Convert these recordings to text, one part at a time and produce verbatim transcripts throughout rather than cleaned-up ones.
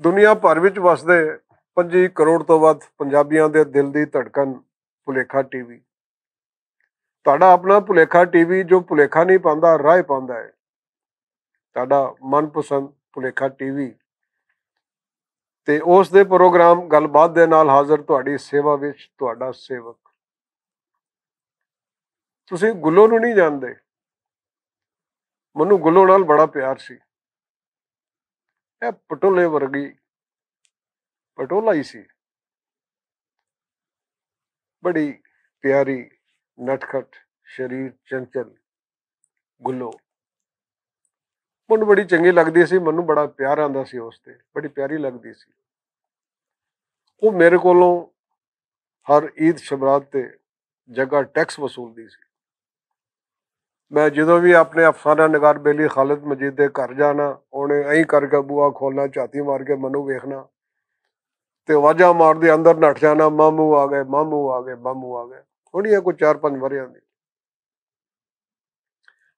دنیا بھر وچ وسدے پنجی کروڑ توں ودھ پنجابیاں دے دل دی دھڑکن، بھلیکھا ٹی وی۔ تہاڈا اپنا بھلیکھا ٹی وی جو بھلیکھا نہیں پاندا، راہ پاندا ہے۔ تہاڈا من پسند بھلیکھا ٹی وی تے اس دے پروگرام گل بات دے نال حاضر تہاڈی سیوا وچ تہاڈا سیوک۔ تسی گلو نوں نہیں جاندے؟ منوں گلو نال بڑا پیار سی۔ اے پٹولے ورگی، پٹولا ہی سی۔ بڑی پیاری، نٹکھٹ، شریر چنچل، گلو۔ منوں بڑی چنگی لگدی سی، منوں بڑا پیار آندا سی اس تے، بڑی پیاری لگدی سی۔ وہ میرے کولوں ہر عید شبرات تے جگہ ٹیکس وصولدی سی۔ میں جدوں وی اپنے افسانہ نگار بیلی خالد مجید دے گھر جانا، اونے ایں کر کے بوا کھولنا، جھاتی مار کے منوں ویکھنا تے واجاں مار دے اندر نٹ جانا، مامو آ گئے، مامو آ گئے، مامو آ گئے۔ ہونی ہے کوئی چار پنج وریاں دی۔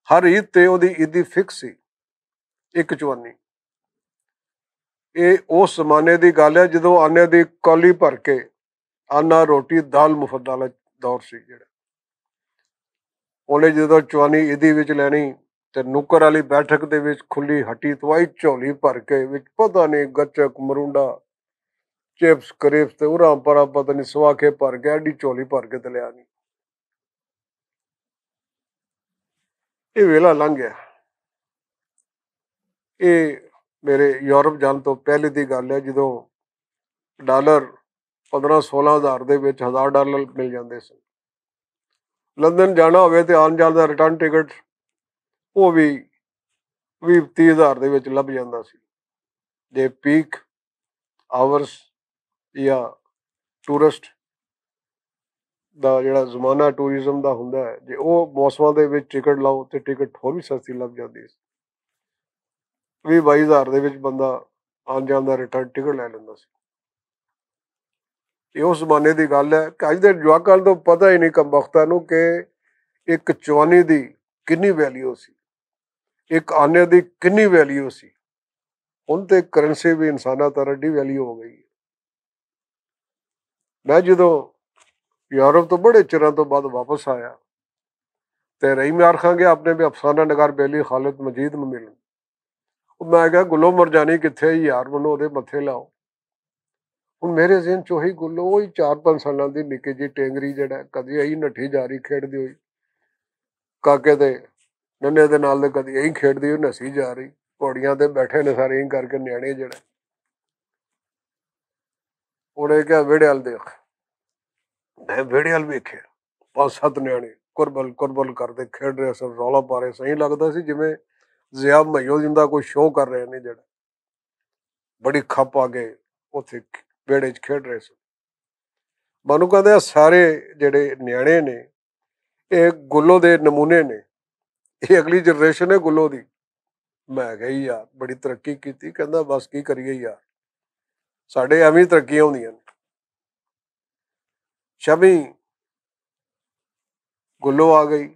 ہر عید تے اوہدی عیدی فکس سی، اک چوانی۔ ایہہ اوس زمانے دی گل ہے جدوں آنے دی کولی بھر کے آنا روٹی دال مفت والا دور سی جیہڑا۔ اونے جدوں چوانی عیدی وچ لینی تے نکر والی بیٹھک دے وچ کھلی ہٹی توائی جھولی بھر کے وچ پتہ نہیں گچک مرونڈا، چپس کریپس تے اراں پراں پتہ نہیں سواکھے بھر کے ایڈی جھولی بھر کے تے لیا نہیں۔ ایہہ ویلا لنگ گیا۔ ایہہ میرے یورپ جان توں پہلے دی گل ہے جدوں ڈالر پندرہ سولہ ہزار دے وچ ہزار ڈالر مل جاندے سن۔ لندن جانا ہووے تے آن جان دا ریٹرن ٹکٹ او وی وی تیس ہزار دے وچ لب جاندا سی۔ جے پیک آورس یا ٹورسٹ دا جیہڑا زمانہ ٹورزم دا ہوندا ہے جے او موسماں دے وچ ٹکٹ لاؤ تے ٹکٹ ہور وی سستی لب جاندی سی۔ وی بائی ہزار دے وچ بندہ آن جان دا ریٹرن ٹکٹ لے لیندا سی۔ ایہہ اس زمانے دی گل ہے کہ اج دے جواکاں نوں پتہ ہی نہیں کم وقتاں نوں کہ اک چوانی دی کنی ویلیو سی، اک آنے دی کنی ویلیو سی۔ ہن تے کرنسی وی انساناں تر ایڈی ویلیو ہو گئی ہے۔ میں جدوں یورپ توں بڑے چراں توں بعد واپس آیا تے رحیم یار خان گیا اپنے بھی افسانہ نگار بیلی خالد مجید نوں ملن۔ میں کہا گلو مرجانی کتھے یار، منوں اودے متھے لاؤ۔ ہن میرے ذہن چ وہی گلو وہی چار پنج سالاں دی نکی جی ٹینگری جیہڑا کدی ائی نٹھی جا رہی کھیڈدی ہوئی کاکے دے ننے دے نال تے کدی ایں کھیڈدی ہوئی نسی جا رہی۔ گھوڑیاں تے بیٹھے نے سارے ایں کر کے نیانے جیہڑے۔ اونے کہیا ویڑے ال دیکھ۔ میں ویڑے ال ویکھے، پنج ست نیانے کربل کربل کردے کھیڈ رہے سن، رولا پا رہے سن۔ ایں لگدا سی جویں ضیاء میو جندا کوئی شو کر رہے نے جیہڑا بڑی کھپ آ گئے، اتھے ویڑے چ کھیڈ رہے سن۔ مینوں کہندے آ سارے جیہڑے نیانے نے اے گلو دے نمونے نے، اے اگلی جنریشن ہے گلو دی۔ میں کہی یار بڑی ترقی کیتی۔ کہندا بس کی کریے یار، ساڈے ایویں ترقیاں ہوندیاں نے۔ شبی گلو آ گئی۔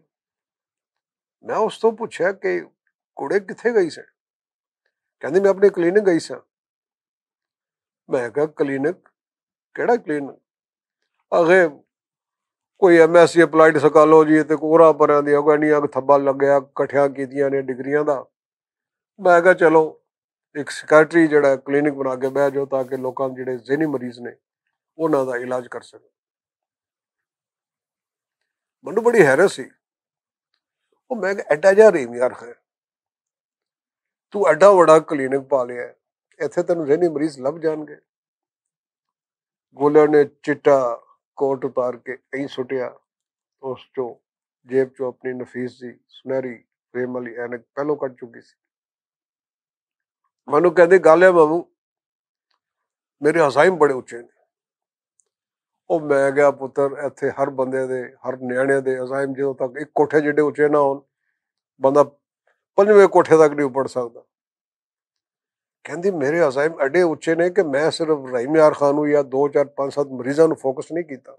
میں اس توں پوچھیا کہ کڑے کتھے گئی سن؟ کہندی میں اپنے کلینک گئی ساں۔ میں کہا کلینک؟ کیڑا کلینک؟ آخے کوئی M S C applied psychology تے کوئی اورا پرا دی کوئی نہیں اگ تھبا لگیا کٹھیاں کیتیاں نے ڈگریاں دا۔ میں کہا چلو اک سیکرٹری جیہڑا کلینک بنا کے بہ جاؤ تاکہ لوکاں جیہڑے ذہنی مریض نے انہاں دا علاج کر سکے۔ مینوں بڑی حیرت سی۔ او میں کہ ایڈا جا ریم یار ہے، تو ایڈا وڈا کلینک پا لیا ہے، ایتھے تینوں ذہنی مریض لب جان گے؟ گولیا نے چٹا کوٹ اتار کے ایں سٹیا، اس چو جیب چو اپنی نفیس دی سنہری فریم والی اینک پہلو کٹ چکی سی۔ مینوں کہندی گل ہے مامو، میرے عزائم بڑے اچے نے۔ او میں گیا پتر ایتھے ہر بندے دے، ہر نیانے دے عزائم جدوں تک ایک کوٹھے جڈے اچے نہ ہون، بندہ پنجویں کوٹھے تک نہیں اپڑ سکدا۔ کہندی میرے عزائم ایڈے اچے نے کہ میں صرف رحیم یار خان نوں یا دو چار پنج ست مریضاں نوں فوکس نہیں کیتا،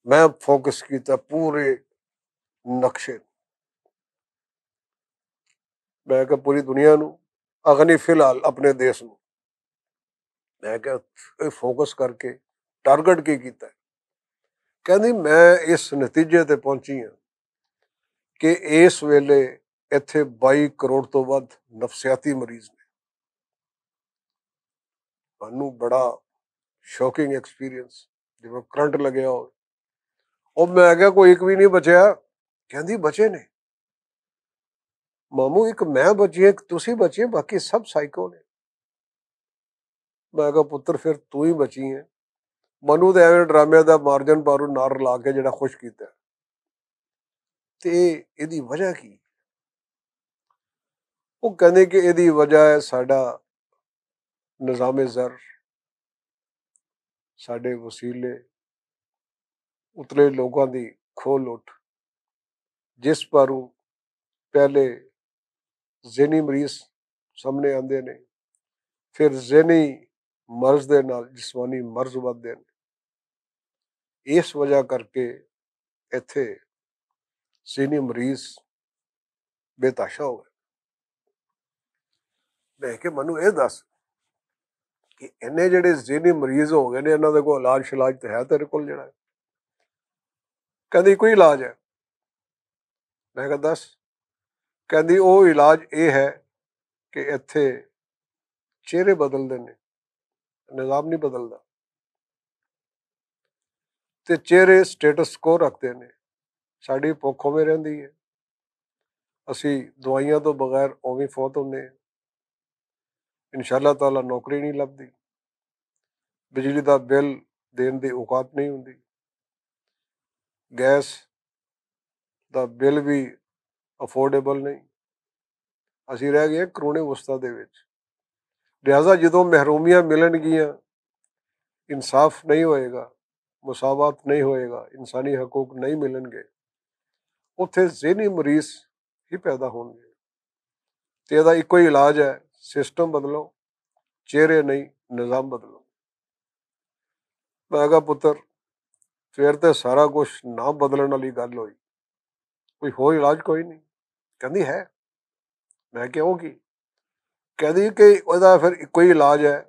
میں فوکس کیتا پورے نقشے نوں۔ میں کہ پوری دنیا نوں، اغنی فی الحال اپنے دیش نوں۔ میں کہا، "اے فوکس کر کے ٹارگٹ کی کیتا ہے؟" کہندی، "میں اس نتیجے تے پہنچی ہاں کہ اس ویلے ایتھے بائی کروڑ تو ودھ نفسیاتی مریض نے۔" مانو بڑا شاکنگ ایکسپیرینس، جیویں کرنٹ لگیا ہو۔ او میں کہا، "کوئی ایک بھی نہیں بچیا؟" کہندی، "بچے نے مامو، ایک میں بچی، ایک تسی بچے، باقی سب سائیکو نے۔" میں کہا، "پتر، پھر تو ہی بچی ہے۔" مانو تے ایویں ڈرامے دا مارجن پارو نار لا کے جڑا خوش کیتا ہے۔ تے ایدی وجہ کی؟ وہ کہندے کہ ایدی وجہ ہے ساڈا نظام زر، ساڈے وسیلے، اتلے لوکاں دی کھو لٹ، جس پاروں پہلے ذہنی مریض سامنے آندے نے، پھر ذہنی مرض دے نال جسمانی مرض ودھدے نے۔ اس وجہ کر کے ایتھے ذہنی مریض بے تاشا ہو گئے۔ میں کہ، "مینوں اے دس کہ انہیں جڑے ذہنی مریض ہو گئے نے، انہاں دے کوئی علاج شلاج تے ہے تیرے کول جڑا ہے؟" کہندی، "کوئی علاج ہے؟" میں کہا، "دس۔" کہندی، "او علاج اے ہے کہ ایتھے چہرے بدلدے نے، نظام نہیں بدلدا، تے چہرے سٹیٹس کو رکھدے نے، ساڈی پوکھوں میں رہندی ہے، اسی دوائیاں تو بغیر اوویں فوت ہوندے ہیں، انشاءاللہ تعالیٰ نوکری نہیں لبدی، بجلی دا بل دین دی اوقات نہیں ہوندی، گیس دا بل بھی افورڈیبل نہیں، اسی رہ گئے کرونے وسطی دے وچ۔" لہذا جدوں محرومیاں ملن گیاں، انصاف نہیں ہوئے گا، مساوات نہیں ہوئے گا، انسانی حقوق نہیں ملن گے، اتھے ذہنی مریض ہی پیدا ہون گے۔ تے ایہدا اکو ہی علاج ہے، سسٹم بدلو، چہرے نہیں، نظام بدلو۔ میں کہا، پتر، فیر تے سارا کچھ نہ بدلن والی گل ہوئی، کوئی ہور علاج کوئی نہیں۔ کہندی ہے۔ میں کہا، "او کی؟" کہندی کہ اوہدا فیر اکو ہی علاج ہے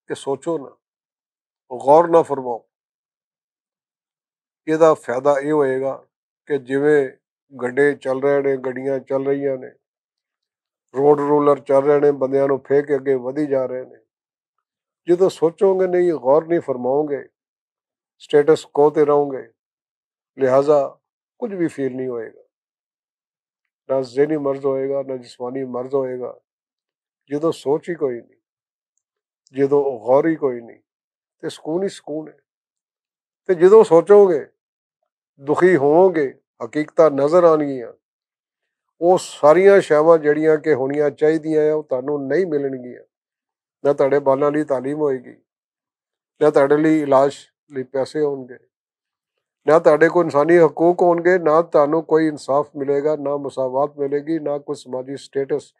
کہ سوچو نہ، غور نہ فرماؤ۔ ایہدا فائدہ ایہہ ہوئے گا کہ جیویں گڈے چل رہے نے، گڈیاں چل رہیاں نے، روڈ رولر چل رہے نے، بندیاں نوں پھے کے اگے ودھی جا رہے نے۔ جدوں سوچو گے نہیں، غور نہیں فرماؤ گے، سٹیٹس کو تے رہو گے، لہذا کچھ بھی فیل نہیں ہوئے گا، نہ ذہنی مرض ہوئے گا، نہ جسمانی مرض ہوئے گا۔ جدوں سوچ ہی کوئی نہیں، جدوں غور ہی کوئی نہیں، تے سکون ہی سکون ہے۔ تے جدوں سوچو گے، دکھی ہوو گے، حقیقتاں نظر آن گیاں، وہ ساریاں شاواں جڑیاں کہ ہونیاں چاہیدیاں ہیں، وہ تانوں نہیں ملن گیاں۔ نہ تہاڈے بالاں لئی تعلیم ہوئے گی، نہ تہاڈے لئی علاج لئی پیسے ہون گے، نہ تہاڈے کو انسانی حقوق ہون گے، نہ تہانوں کوئی انصاف ملے گا، نہ مساوات ملے گی، نہ کوئی سماجی سٹیٹس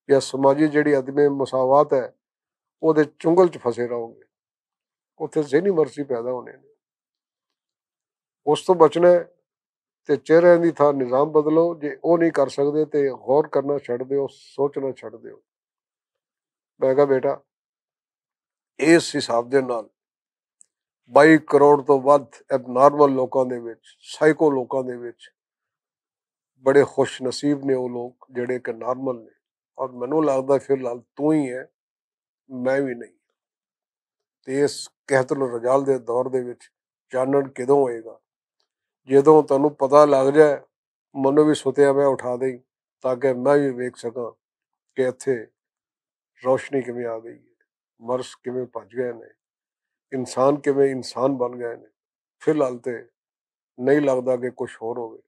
یا سماجی جڑی عدم مساوات ہے، وہ دے چنگل چ پھسے رہو گے۔ اتھے ذہنی مرضی پیدا ہونے نے۔ اس تو بچنا ہے تے چہرے دی تھاں نظام بدلو۔ جے او نہیں کر سکدے تے غور کرنا چھڈ دیو، سوچنا چھڈ دیو۔ میں کہا، بیٹا، اس حساب دے نال بائی کروڑ تو ودھ ایب نارمل لوکاں دے وچ، سائیکو لوکاں دے وچ بڑے خوش نصیب نے وہ لوگ جڑے کہ نارمل نے۔ اور مینوں لگدا فی الحال تو ہی ہے، میں بھی نہیں۔ تے اس قحط الرجال دے دور دے وچ چانن کدوں ہوئے گا؟ جدوں تانوں پتہ لگ جائے، منوں بھی ستیا میں اٹھا دیں، تاکہ میں بھی ویکھ سکاں کہ اتھے روشنی کیویں آ گئی ہے، مرض کیویں بھج گئے نے، انسان کیویں انسان بن گئے نے۔ فی الحال تے نہیں لگدا کہ کچھ ہور ہووے۔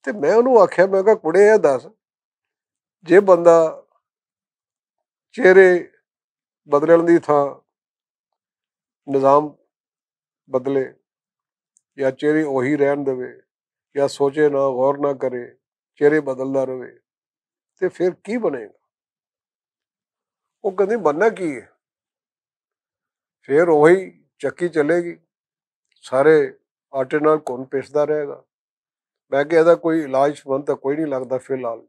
تے میں انہوں آکھیا، میں کہا، کڑے، اے دس، جے بندہ چہرے بدلن دی تھاں نظام بدلے، یا چہرے اوہی رہن دے، یا سوچے نہ، غور نہ کرے، چہرے بدلدا رہے، تے پھر کی بنے گا؟ وہ کہندی، بننا کی ہے؟ پھر اوہی چکی چلے گی، سارے آٹے نال کون پیسدا رہے گا۔ میں کہا، "ایہدا کوئی علاج من تاں کوئی نہیں لگدا فی الحال۔"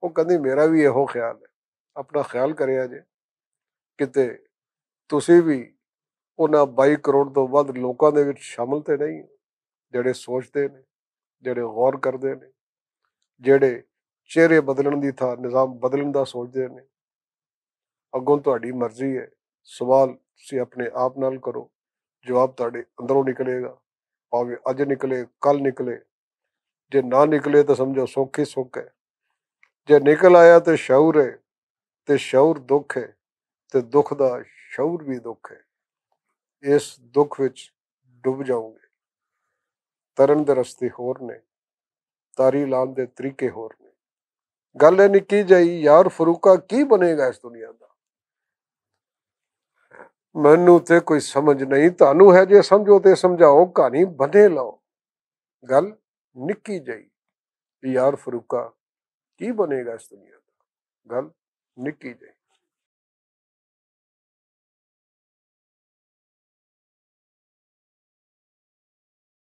وہ کہندی، "میرا بھی ایہو خیال ہے، اپنا خیال کریا جے، کتے تسی وی انہاں بائی کروڑ توں ودھ لوکاں دے وچ شامل تے نہیں ہو، جڑے سوچدے نے، جڑے غور کردے نے، جڑے چہرے بدلن دی تھاں نظام بدلن دا سوچدے نے۔ اگوں تہاڈی مرضی ہے۔ سوال تسی اپنے آپ نال کرو، جواب تہاڈے اندروں نکلے گا۔ پاویں اج نکلے، کل نکلے، جے نہ نکلے تے سمجھو سوکھی سوکھ ہے۔ جے نکل آیا تے شعور ہے، تے شعور دکھ ہے، تے دکھ دا شعور بھی دکھ ہے۔ اس دکھ وچ ڈب جاؤں گے۔ ترن دے رستے ہور نے، تاری لان دے طریقے ہور نے۔ گل ہے نکی جائی، یار فروقہ کی بنے گا اس دنیا دا؟ مینوں تے کوئی سمجھ نہیں، تانوں ہے جے سمجھو تے سمجھاؤ، کہانی بنے لاؤ۔ گل نکی جائی، یار فروقہ کی بنے گا اس دنیا دا؟ گل نکی جائی۔